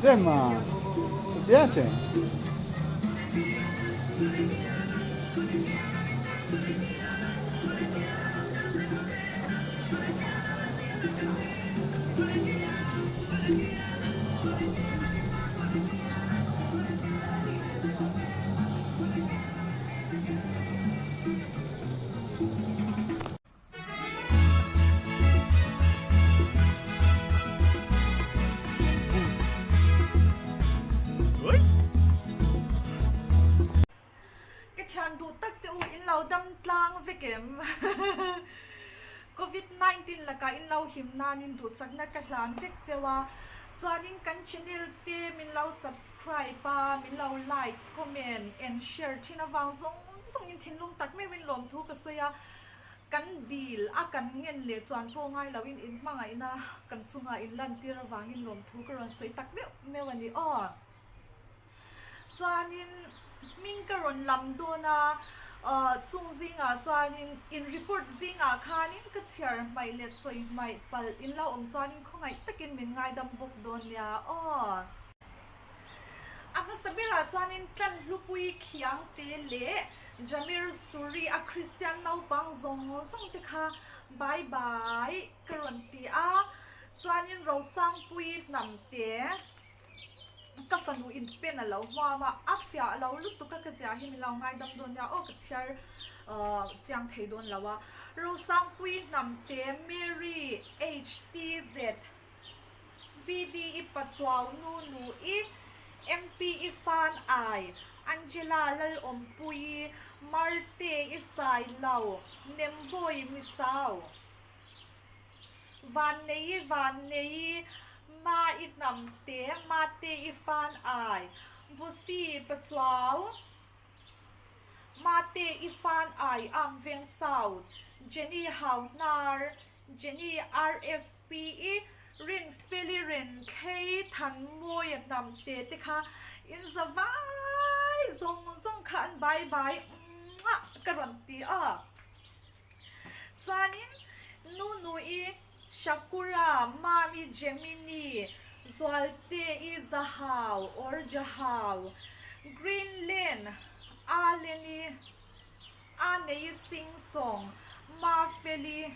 Gemma, ti piace? Ka thian duh tak te u in lo dam tlang vek em? Covid 19 lakah in lo him nanin duhsakna ka hlan vek cheu a, chuanin kan channel te min lo subscribe a, min lo like, comment and share thin avang zawng zawngin thinlung tak meuhin lawmthu ka sawi a, kan dil a kan ngen leh chuan pawh ngai loin in hmangaihna kan chungah in lantir avangin lawmthu ka rawn sawi tak meuh meuh a ni aw. Chuanin hming ka rawn lam dawn a, chung zingah chuanin in report zingah khanin ka chhiar hmaih leh sawi hmaih palh in lo awm chuanin khawngaih takin min ngaidam bawk dawn nia aw. A hmasa berah chuanin Tlanhlupui Khiangte leh Jamir Suri a Kristian naupang zawng zawng te kha bye bye ka rawn ti a, chuanin Rosangpui Hnamte. Ka fanu in pen a lo hmuam a, a fiah lo lutuk a ka ziah hi min lo ngaidam dawn nia aw ka chhiar chiang thei dawn lo a. Rosangpui Hnamte Mary HTZ BD i Pachuau Nu Nu i MP i Fan Ai Angela Lalawmpuii Marte i Sailo Nembawi Misau Vannei i vannei i, Ma i hnam te, Ma te i fan ai, Busi Pachuau, Ma te i fan ai Am Veng South, Jenny Hau Hnar, Jenny RSP i Rin Feli Ren Thlei Than Mawi a hnam te te kha in za vai zawng zawng kha an bai bai muah ka rawn ti a. Chuanin Nunui, Shakura, Mami, Gemini, Zualte-i, Zahau or Jahau, Greenland, Allen-i, Anei-i Sing-song, Mafeli,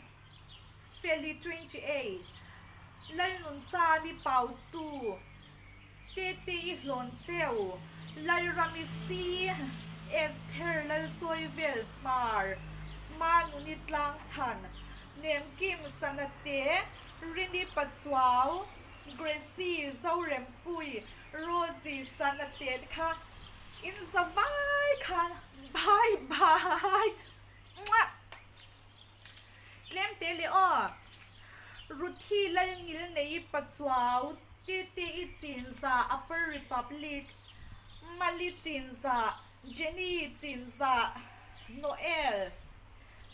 Feli 28, Lalnunchami Pautu, Tete i hlawn cheu, Lalrami si, Esther Lalchawi vel hmar, Manuni tlang chhan, Nemkim Sanate, Rini Pachuau, Gracie Zorempui, Rosie Sanate te kha in za vai khan bye bye. Muah! Tlem te leh aw. Ruthi Lalngil nei Pachuau Titi i Chinza Upper Republic Mali Chinza Jenny Chinza Noel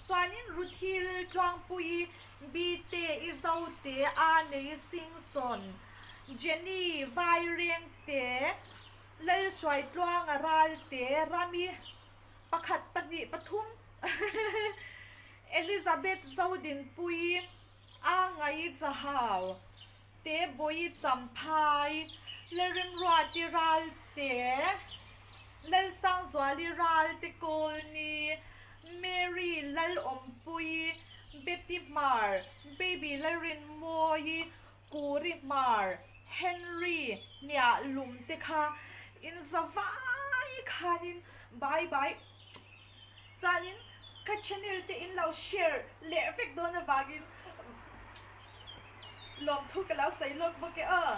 Chuanin Ruthi Laltluangpui Bite i Zote A nei Singson Jenny Vairengte Lalhruaitluanga Ralte Rami Pakhat pahnih pathum Elizabeth Zodinpuii a ngai Zahau te Bawi Champhai Lalrimruati Ralte Lalsangzuali Ralte Kawlni Mary Lalawmpuii Betty Hmar Baby Lalrinmawii Kuri Hmar Henry hniah lum te kha in za vai khanin bye bye chuanin ka channel te in lo share leh vek dawn avangin lawmthu ka lo sawi lawk bawk e aw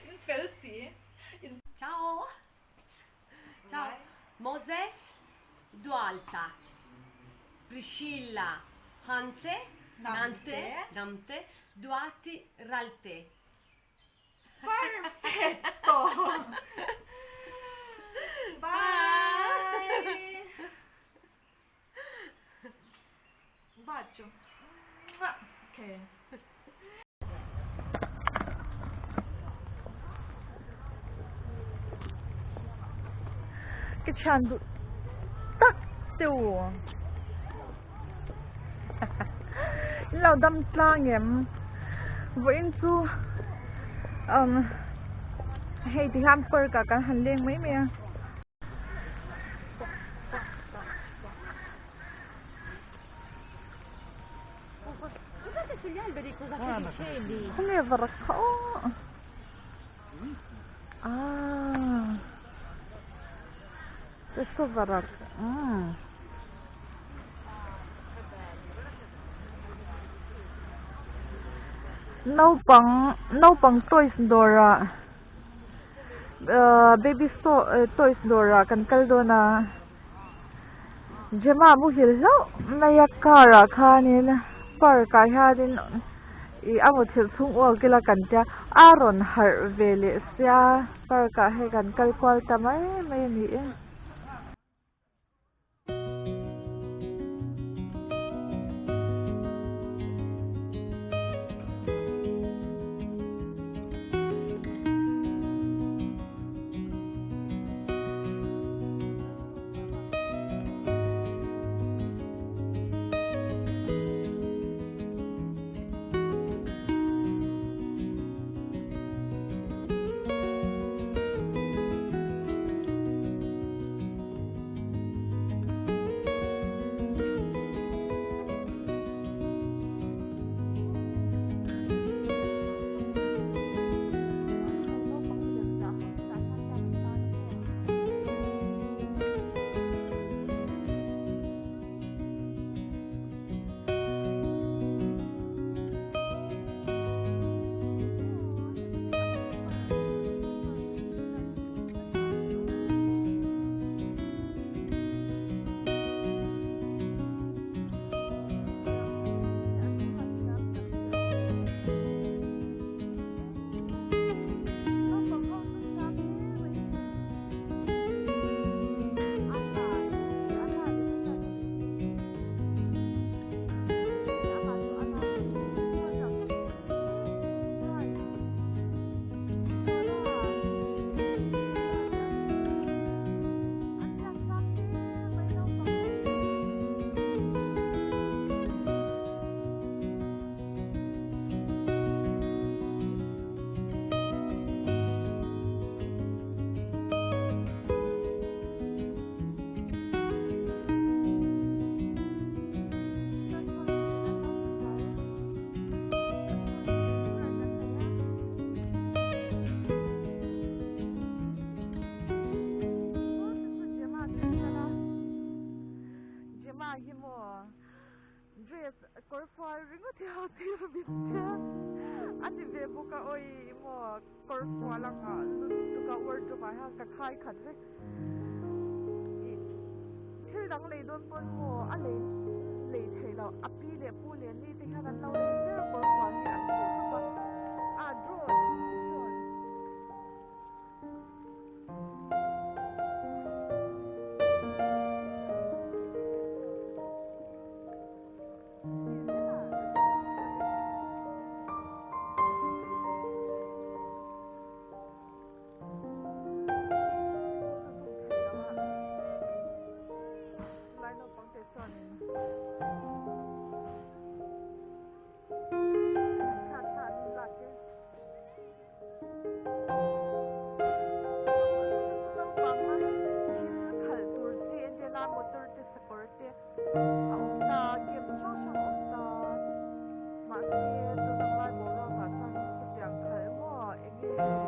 in fel si in Ciao Ciao Moses Dualta Priscilla Hante Nante Namte Duati Ralte Perfetto! Bye! Un bacio. Ok. Ka thian duh tak te u. In lo dam tlang em? Vawiin chu umm hei ti hian park ah kan han leng mai mai a. Khawnge varak kha aw. Ah. Questo varak. Umm. Naupang naupang toys dawrah ahh baby toys dawrah kan kal dawn a Gemma muhil hlauh mai a car ah khanin park ah hianin ih a mutthilh chhung uak ila kan tia a rawn harh ve leh sia park ah hei kan kal kual ta mai mai a ni e. Gemma hi maw dress kawr fual ringawt hi a tir bik che a ti ve bawk a awi maw kawr fual ang ah lut tuk a wardrobe ah hian ka khai khat vek ih thil dang lei dawn pawn maw a lei lei theih loh a pi leh pu leh ni te hian an lo lei ber kawr fual hi an duh tawp a ah drone drone. Naupang thil khalh tur chi en vel a motor te sakawr te a awm ta game hrang hrang a awm ta mahse tun ang lai boruak ah chuan chutiang khalh maw eng nge hei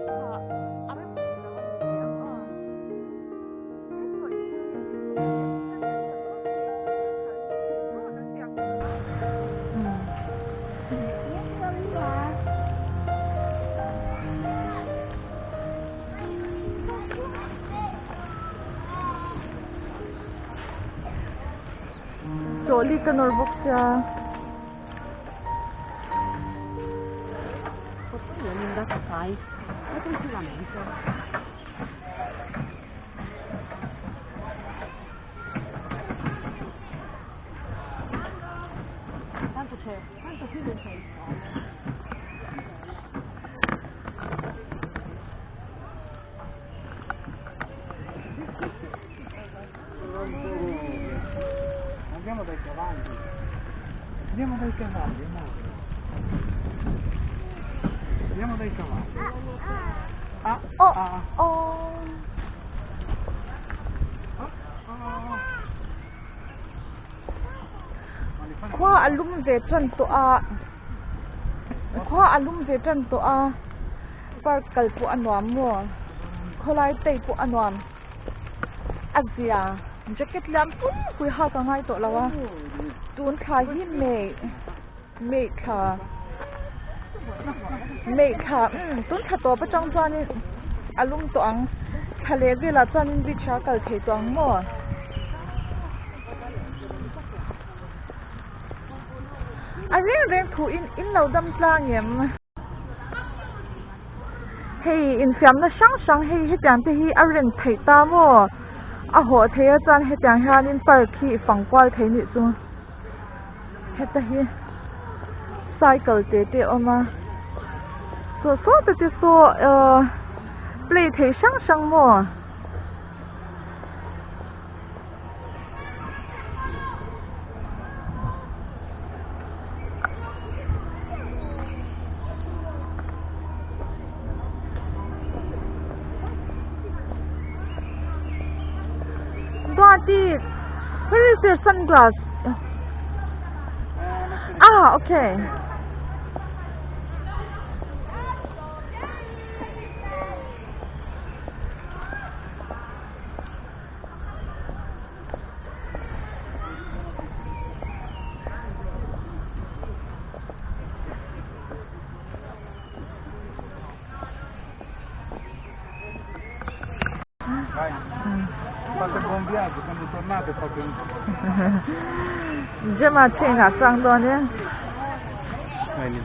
kha a rem thei lo a ni tih ang a Chawhli ka nawr bawk sia. Andiamo dai cavalli. Andiamo dai cavalli, amore. Andiamo dai cavalli. Ah, Oh, ah. oh. Ah, ah. Ma li fanno Khua a lum ve tan tawh a, khua a lum ve tan tawh a, park kal pawh a nuam maw, khawlai tei pawh a nuam. A zia jacket lian pui pui hak a ngai tawh lo a, tun thla hi May May thla May thla umm tun thla tawp atang chuanin a lum tawh ang thla leh velah chuanin beach ah a kal thei tawh ang maw. A reng reng thu in in lo dam tlang em? Hei infiamna hrang hrang hei hetiang te hi a rent theih ta maw? A hawh theih a chuan hetiang hianin park hi i fang kual thei nih chu heta hi cycle te te a awm a saw saw te te saw ahh play theih hrang hrang maw? Duati, where is your sunglass? Ah, okay. Vai. Fate buon viaggio, quando tornate fate un... Gemma train ah chuang dawn e. Bene.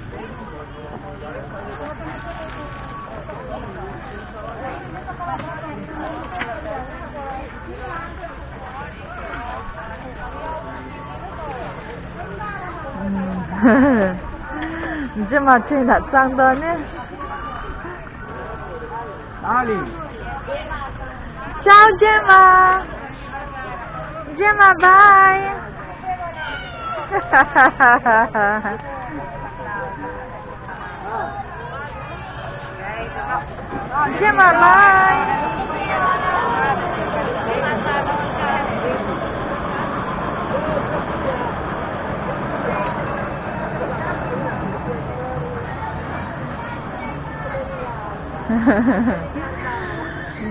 Gemma train ah chuang dawn e. Ali! Ciao Gemma! Gemma bye! Gemma bye!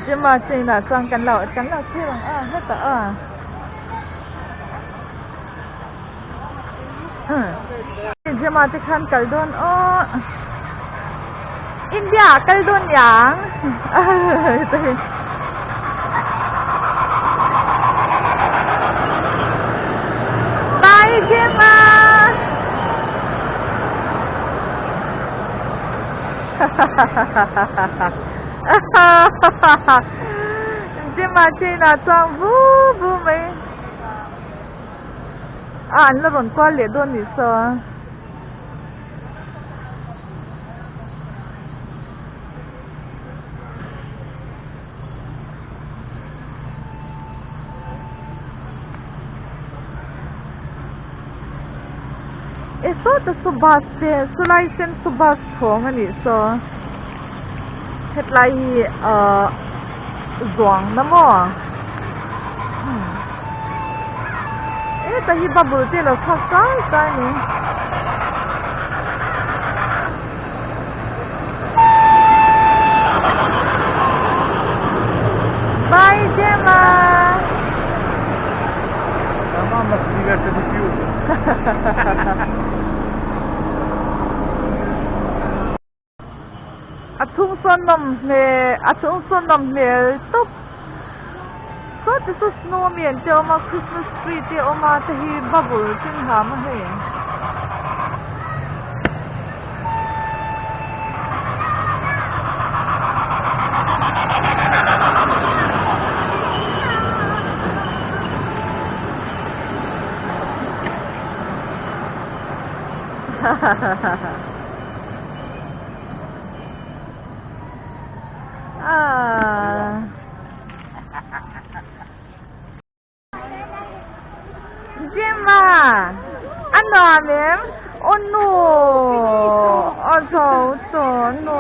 Gemma train ah chuan kan lo kan lo thlir ang a hetah a. Gemma te khan kal dawn aw India ah kal dawn niang Bye Gemma Gemma train ah chuan vu vu mai. A an la rawn kual leh dawn nih saw a. E sawta saw bus te saw lai sen saw bus chhawng a nih saw hetlai hi ahh zuang na maw heta hi bubble te alo chhuak kai kai a ni. Bye Gemma! La mamma si diverte di più. A chhung sawn nawm hmel a chhung sawn nawm hmel tawp saw te chu snow mi an te awm a christmas tree te awm a te hi bubble te an ham a hei. Ah. Gemma. A nuam em? Aw nu! A zo tawh nu!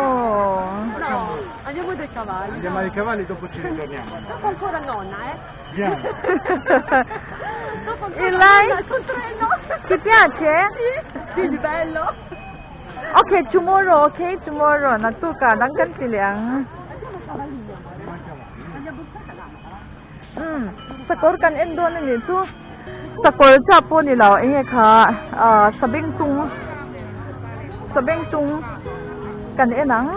Andiamo dai cavalli. Andiamo ai cavalli, dopo ci ritorniamo. Dopo ancora nonna, eh? Andiamo. Dopo Il ancora lei? nonna sul treno. Ti piace? Sì, sì, bello. Okay, tomorrow, okay? Tomorrow. Naktuk ah dang kan ti leh ang. Andiamo a cavallino. Andiamo a cavallo. Umm sakawr kan en dawn a nih chu sakawr chiah pawh ni lo eng nge kha ah sabeng tung sabeng tung kan en ang.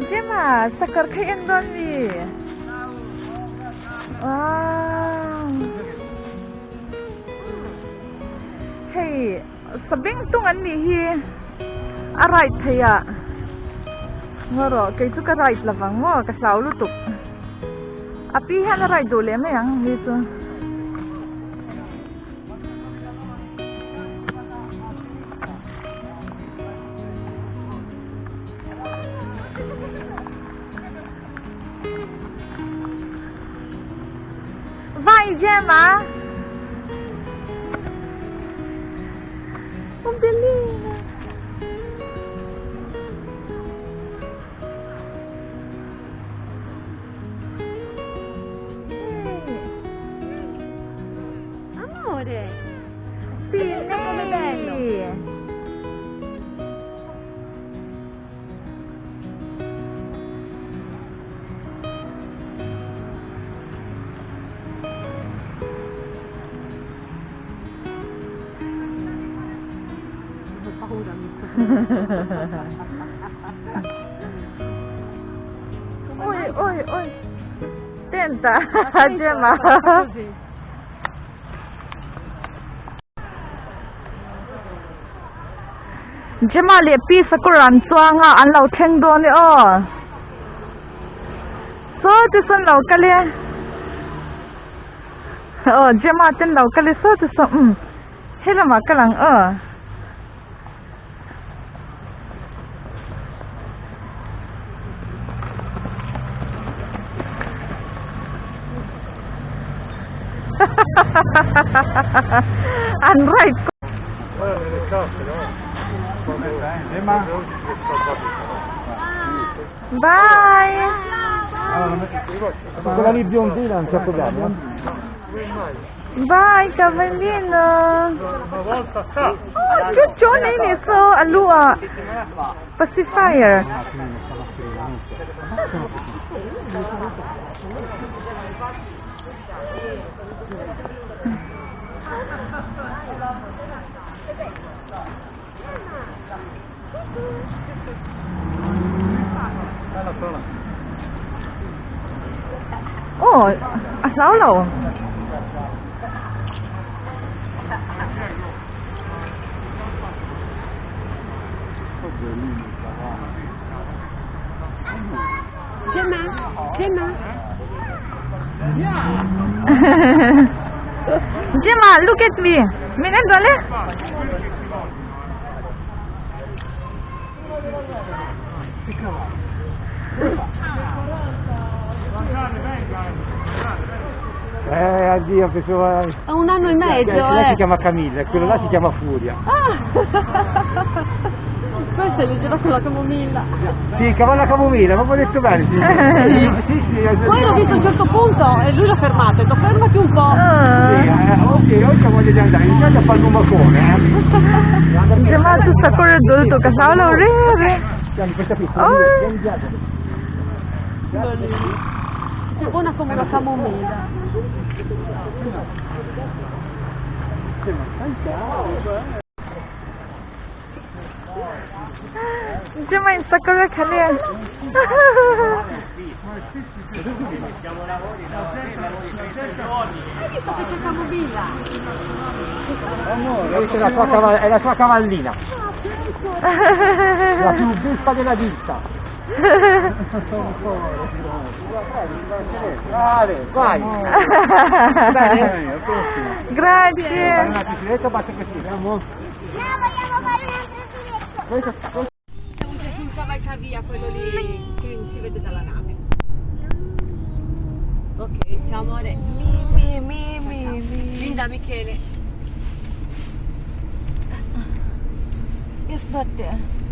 Gemma, sakawr kha en dawn mi? Wow! Hei, sabeng tung an nih hi a ride theih ah ngaw rawh kei chu ka ride lovang maw ka hlau lutuk a pi hian a ride duh leh mai ang ni chu. Vai Gemma! Oh, bellina! Amore! Sì, Come bello! Ho paura mi Oi, oi, oi. Tenta, Gemma. Così. Gemma leh Pi Sakawr an chuang a, an lo thleng dawn e aw. Saw te sawn lo kal e. Aw, Gemma ten lo kal e saw te sawn umm helamah kal ang aw. An right Bye. Quella lì biondina non c'è problema. Bye cavallino. Oh, ciuccione ni so alua pacifier. Oh, a hlau lo. Gemma, Gemma. Gemma, look at me. Min en dawh le. Eh, addio, che sono... Ha un anno e mezzo, Lei eh. si chiama Camilla, e quello là si chiama Furia. Ah! Questo è leggero con la camomilla. Sì, cavallo camomilla, proprio detto bene. Sì, sì, sì. sì, Poi l'ho visto a un certo punto e lui l'ha fermato, ha detto fermati un po'. Sì, Ah. ok, oggi voglio di andare, iniziate a fare il lumacone, eh. Gemma chu sakawr a dul tawh ka hlau lo reng reng. Vieni, questa piccola, Oh. vieni, vieni, vieni. È buona come una camomilla. Gemma in sakawr a khal e. Hai visto che c'è camomilla? Questa è la sua, è la sua cavallina. La più buffa della vita. Vale, vai. Bene? Grazie. Una bicicletta basta così. No, vogliamo fare un altro giretto. Siamo già sul cavalcavia, quello lì che si vede dalla nave. Ok, ciao amore. Mi mi mi mi. Linda Michele. Yes, duatte.